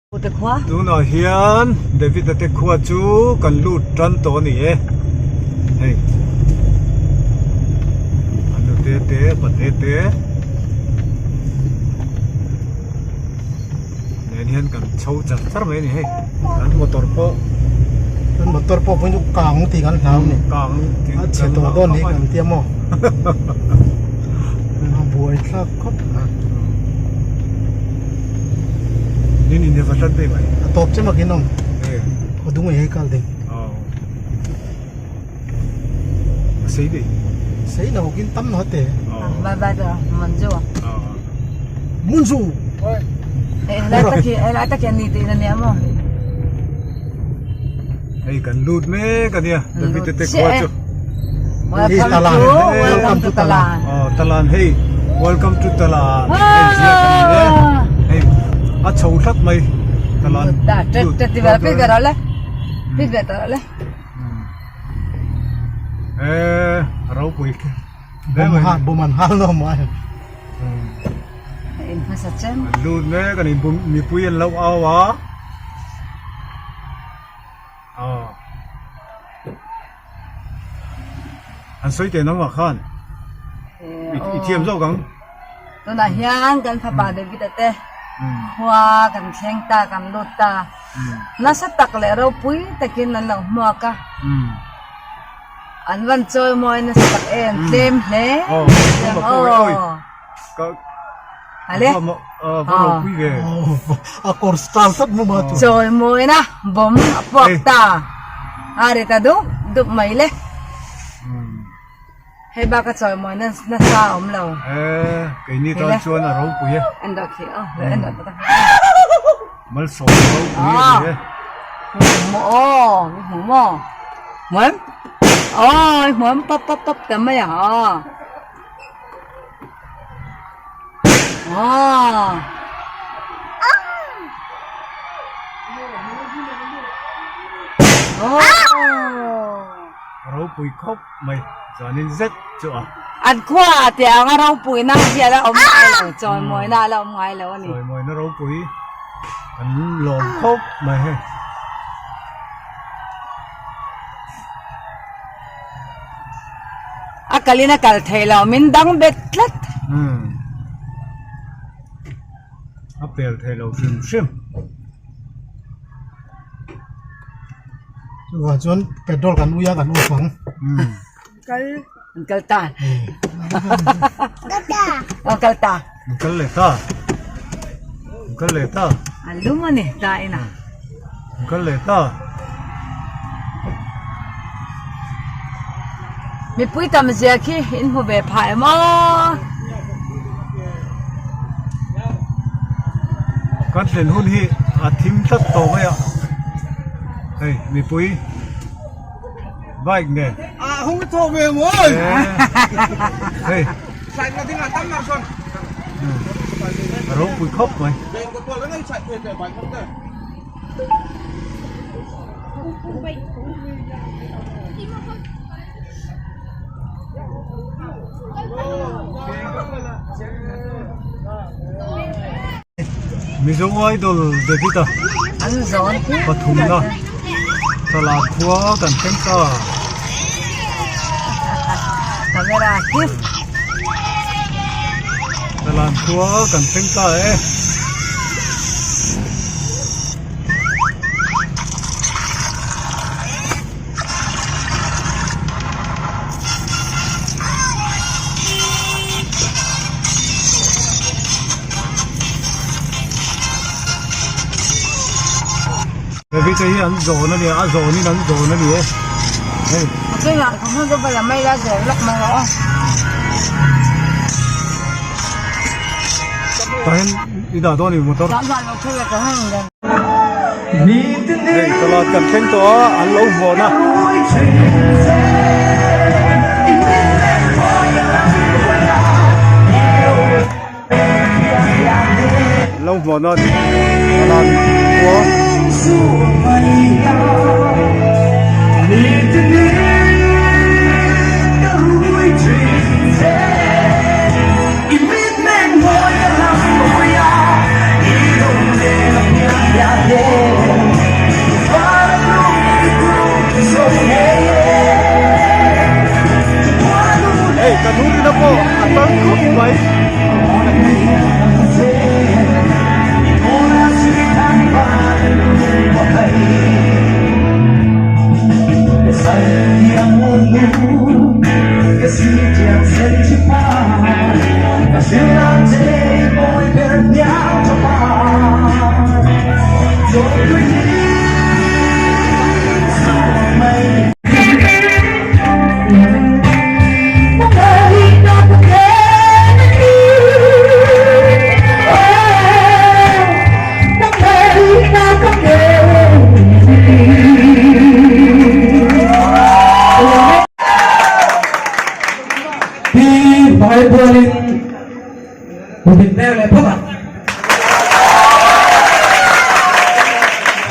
Tunah hian David-a te khua chu kan lut tan tawh a ni e, hei a nu te te a pa te te nen hian kan chho char char mai a ni hei kan motor pawh kan motor pawh pawhin kang tih kan hlau a ni kang tih a chhe tawh dawn ni kan tia maw a buai thlak khawp mai. Nin in va hlat ve mai. A tawp che mak in awm. Khaw dung ei kal ding. Aw. A sei ve. Sei lo kin tam no te. Bye bye ta Manju. Aw. Munju. Eh lai tak hi lai tak hi ni te na nia mo. Hei kan lut mek a nia David te khua chu. Welcome to welcome to Talan. Aw Talan hei welcome to Talan hei ziak a ni e hei a chho thlap mai Talan. Ta tet tet ti vel pit ve rawh le pit ve tawh rawh le. Eh ropui khi. Bawm an hal lo mai. In hmasa chen. Lut mek a ni mipui an lo au a. Aw. An sawi teh nangmah khan. I thiam zawk ang. Tunah hian kan fapa David-a te khua kan thleng ta, kan lut ta. Nasa tak leh ropui takin an lo hmuak a. An van chawi mawi nasa tak em, tlem hle. Aw. Ale. A kawr star tlat mu ma chu. Chawi mawina bawm a puak ta. A ri ta dup dup mai le. Hei bak a chawi mawina nasa a awm lo. Eh, keini tan chuan a ropui e. En dawh khi aw, en dawh tak. Malsawm a ropui a ni e. Hmu aw, hmu maw. Hmuam. Aw, hmuam pap pap pap ta mai a. Ropui khawp mai zanin zet chu a. An khua tih anga ropuina hi a la awm ngai lo, chawimawina a la awm ngai lo a ni. Chawimawina ropui kan lawm khawp mai hei. A kalin a kal thei lo, min dang bet tlat. Umm. A pel thei lo hrim hrim. Chuvang chuan petrol kan ui a kan off ang. Umm. Kal an kal ta. Kal ta. Aw kal ta. An kal leh ta. An kal leh ta. A lum a ni ta ina. An kal leh ta. Mipui tam zia khi in hmu ve phah em aw. Kan thlen hun hi a thim tlat tawh mai a. Hei mipui bike nen. A hung thaw ve mawi. Hei. Sai na ding a tam na son. A ropui khawp mai. Mizo Idol David-a pathumna thlalak khua kan thleng ta. Thlalak khua kan thleng ta e. Hevi te hi an zawn a nia a zawnin an zawn a ni e hei. A chungah ka hmun chu va mai la zawn lawk mai rawh aw. Tah hian i dah dawn i motor. Dah hman lo thu le ka hmun dan. Hei talat kan thleng tawh a an lo vawn a. An lo vawn a talat khua.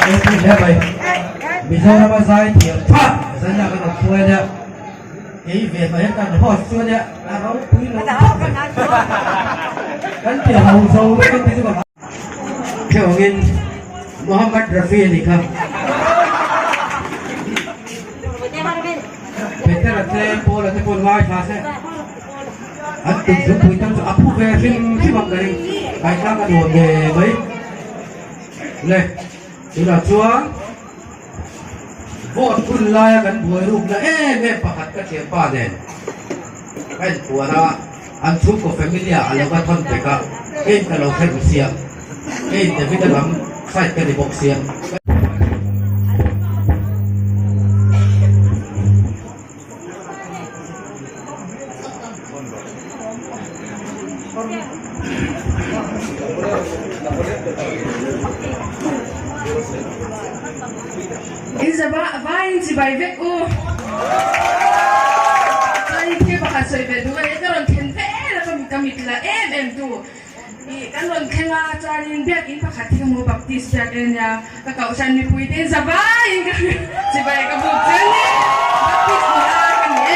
Ropui hle mai. Mizorama zai thiam tha zan ah kan awm pui a nia. Kei ve tawh hian kan host chu a nia. A ropui lo khawp mai. Kan ti ho zo vek ang tih chu ka hlau. Theuhangin Mohammad Rafi a nih kha. Petera te Paula te pawh ngaithla se. An tum zungpui tam chu a phu ve hrim hrim ang ka ring. Ngaihthlak a nuam ve mai. Le, tunah chuan vote hun laia kan buai rukna em em pakhat ka thianpa nen ka inpuan a, an chhungkaw family ah a lo va thawn pek a, keiin ka lo hre duh sia, keiin David-a lam side ka ni bawk sia. In zava vaiin chibai vek u. Chuanin thil pakhat sawi ve duh a nia, ka rawn thlen vel a ka mit la em em tu. Ih kan rawn thleng a chuanin biakin pakhat hi ka hmu Baptist biak en nia ka kohhran mipui te in zavaiin ka chibai ka buk che ni Baptist ni a ka ni e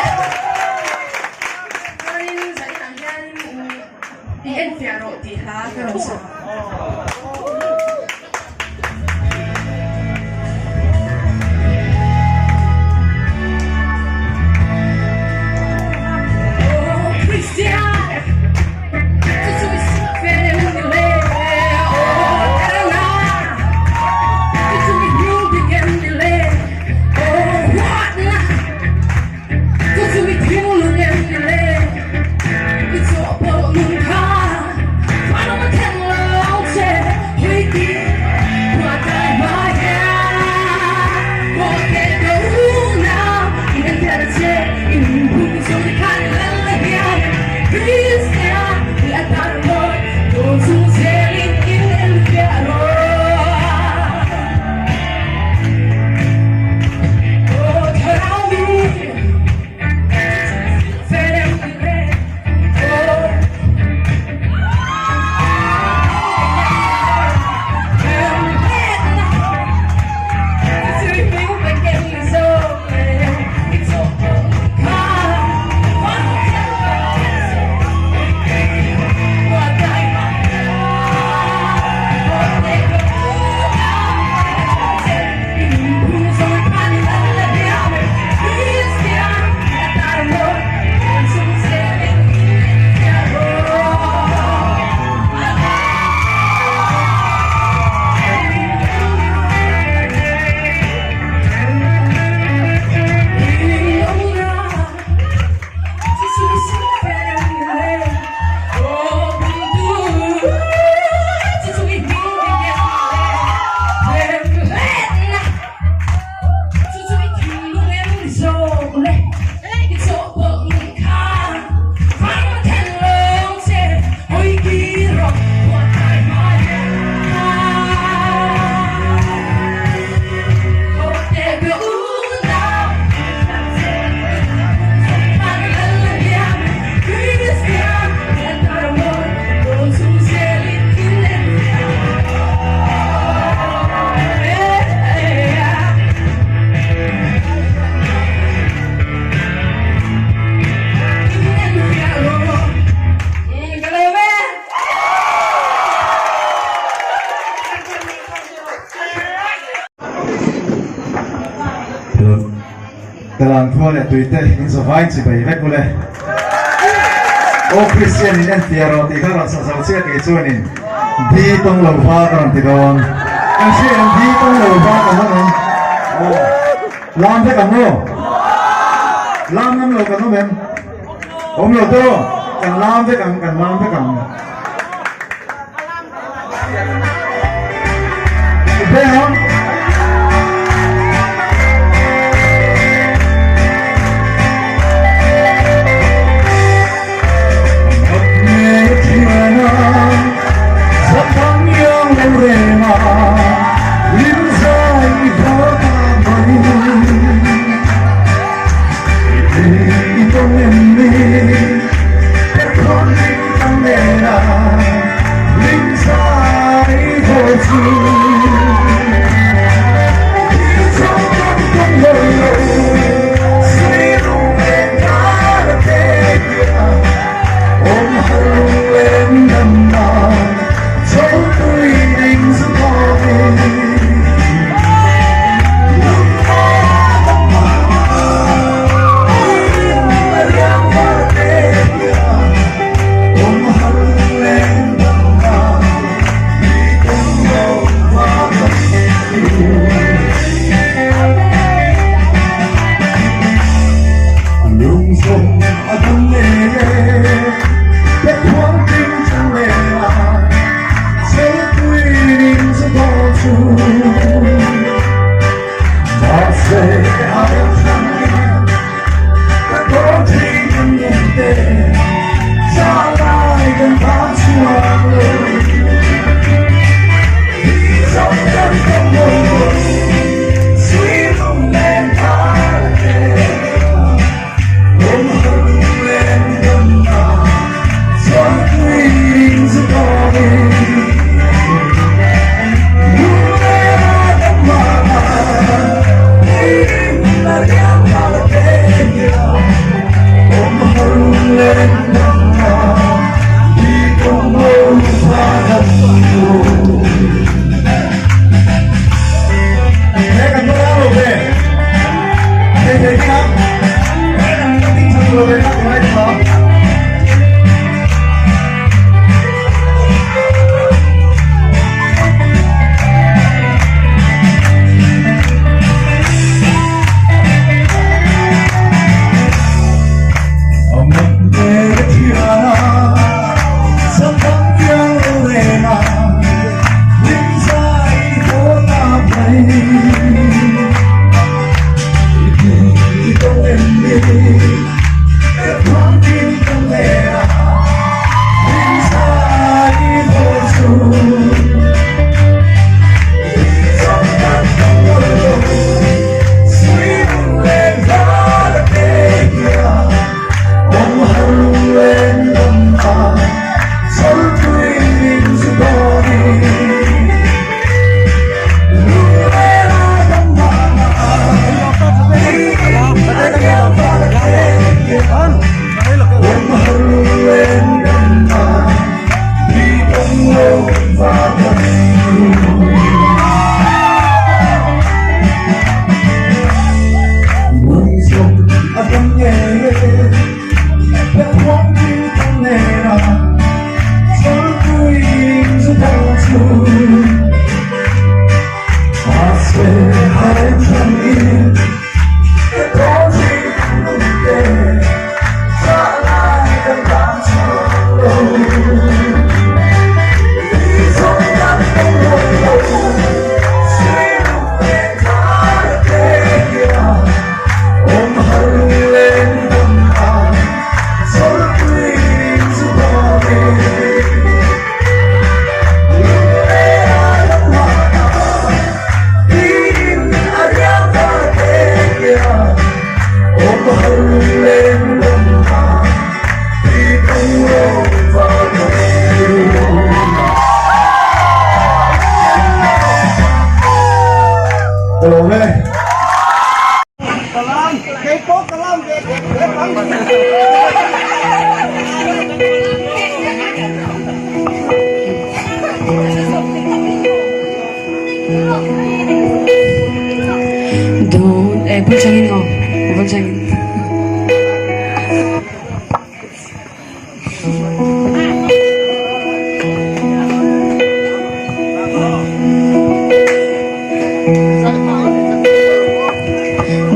chuanin zainah hianin i enfiah rawh tih hla ka rawn sawi. Talang khua leh tui te in zavai chibai vek ule. Aw Kristian in enfiah rawh tih kha rawn sa zo chiah kei chuanin Di tawng lo va ka rawn ti dawn. Kan hria em Di tawng lo va kan awm em? Aw lam vek ang aw. Lam ngam lo kan awm em? Awm lo tawh kan lam vek ang kan lam vek ang. Mahse a ka dawn thei kan nung te Zalai kan tan chhuak lo Hi zawng kan tawng lo Sui lung len thar te Awm har len dam na Chuan tui in zu tawnin Lung len a dam mana Hlim a riang nghal te hian Awm har len dam na Hi tawng lo va dam lo. He kan va lo ve. Thei thei ding a. Ding chak lo ve ka ngai tha. Dun eh bul changin aw bul changin.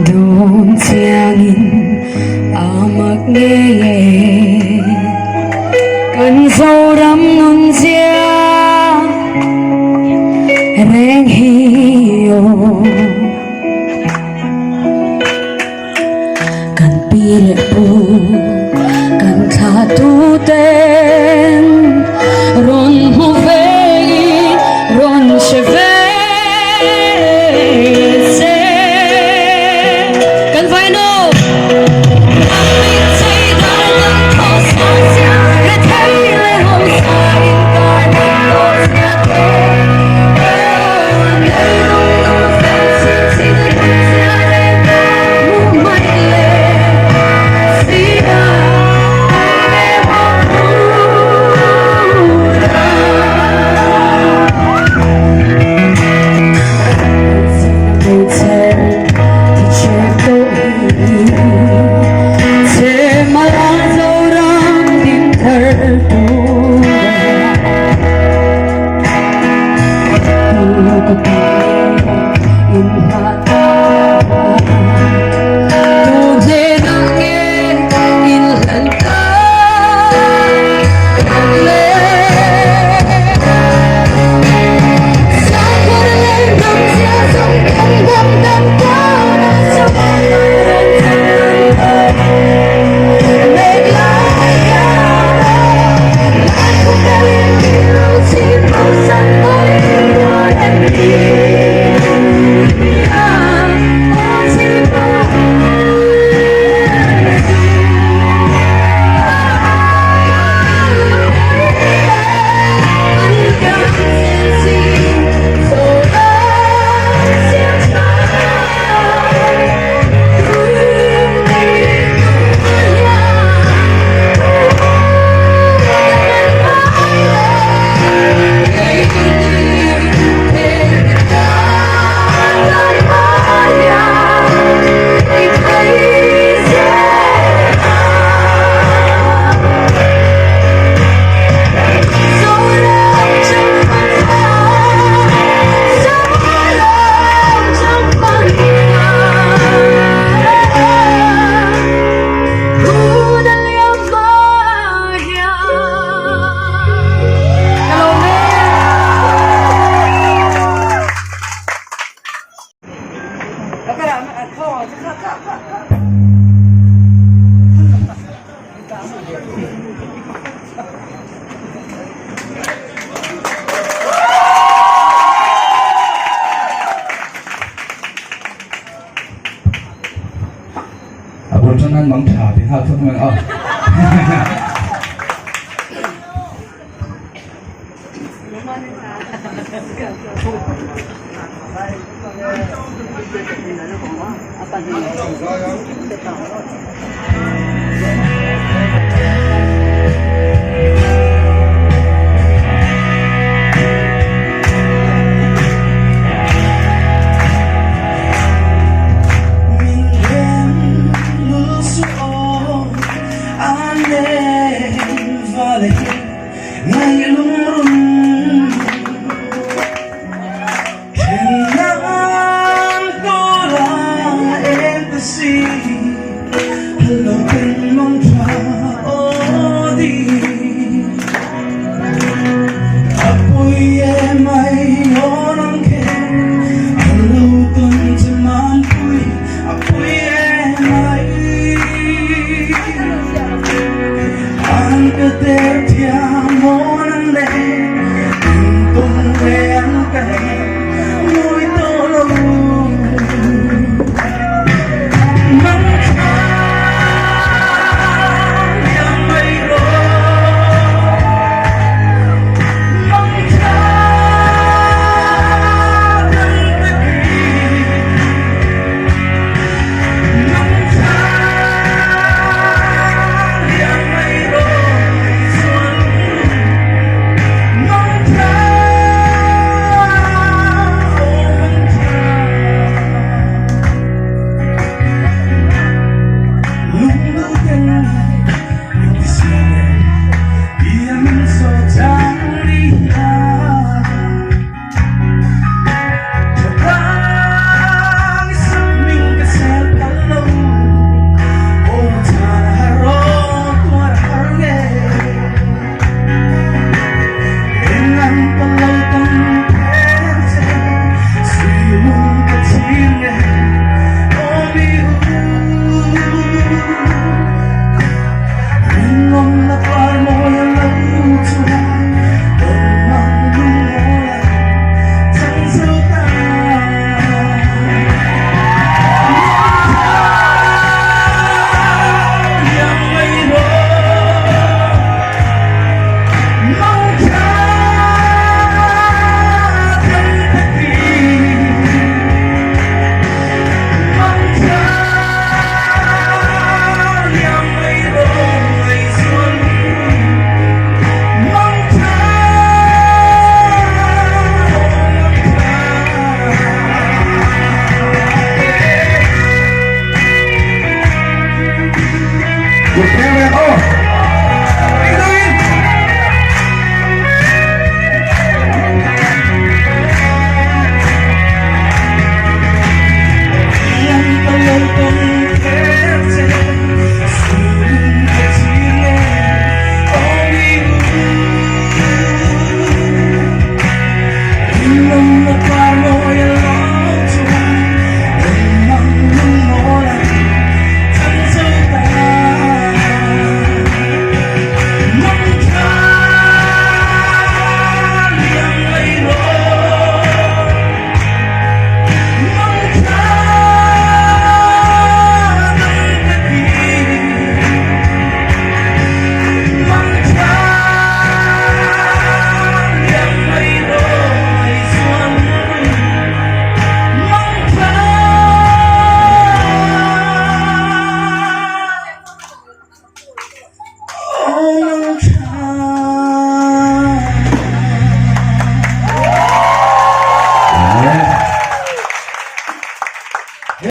Dun chiangin a mak ngei e kan Zoram nun zia reng hi aw. Kan pi leh pu kan thlah tu ten rawn hmu ve in rawn hre ve se kan vai no. A bul tan nan mang tha ti nghal phawt mai ang aw.